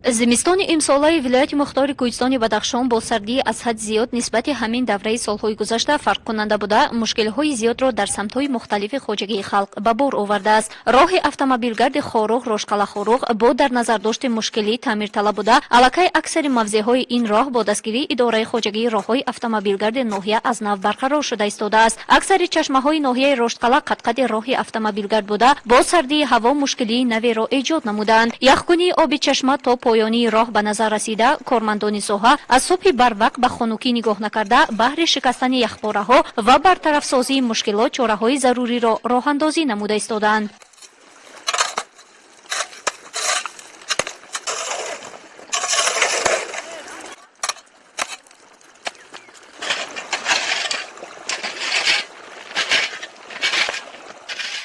Зимистони имсолаи вилояти мухтори Кӯҳистони Бадахшон бо сардии аз ҳад зиёд нисбати ҳамин давраи солҳои гузашта фарқкунанда буда, мушкилҳои зиёдро дар самтҳои мухталифи хоҷагии халқ ба бор овардааст. Роҳи автомобилгарди Хоруғ Рошқала Хоруғ бо дар назардошти мушкилии таъмирталаб буда, аллакай аксари мавзеъҳои ин роҳ бо дастгирии идораи хоҷагии роҳҳои автомобилгарди ноҳия аз нав барқарор шуда истодааст. Аксари чашмаҳои ноҳияи Роштқала қадқади роҳи автомобилгард буда, бо сардии ҳаво мушкилии наверо эҷод намудаанд. Яхкунии оби чашма то поёнии роҳ ба назар расида, кормандони соҳа аз субҳи барвақт ба хунукӣ нигоҳ накарда, баҳри шикастани яхпораҳо ва бартарафсозии мушкилот чораҳои заруриро роҳандозӣ намуда истодаанд.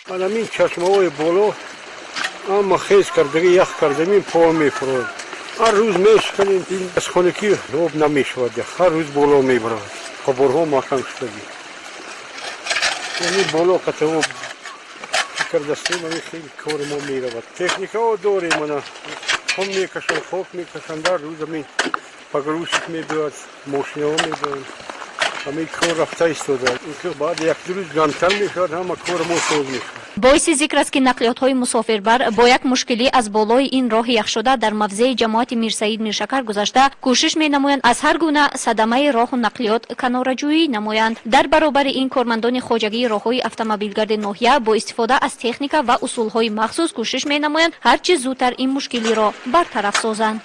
Ҳамин чашмаҳои боло ҳама хез кардаги, ях кардамин, по мефурод. Ҳар рӯз мешиканем. Аз хунукӣ об намешавад, ҳар рӯз боло мебарад. Қаборҳо маҳкам шудагӣ, яъне боло қата об кардастем. Ами хеле кори мо меравад. Техникаҳо дорем, мана хом мекашанд, хок мекашанд. Ҳар рӯз ами погрузчик мебиёд, мошинаҳо мебиёнд. Ҳамин кор рафта истода, баъд як-ду рӯз гармтар мешавад, ҳама кори мо соз мешавад. Боиси зикр аст, ки нақлиётҳои мусофирбар бо як мушкилӣ аз болои ин роҳи яхшуда дар мавзеи ҷамоати Мирсаид Миршакар гузашта, кӯшиш менамоянд аз ҳар гуна садамаи роҳу нақлиёт канораҷӯӣ намоянд. Дар баробари ин, кормандони хоҷагии роҳҳои автомобилгарди ноҳия бо истифода аз техника ва усулҳои махсус кӯшиш менамоянд, ҳар чӣ зудтар ин мушкилиро бартараф созанд.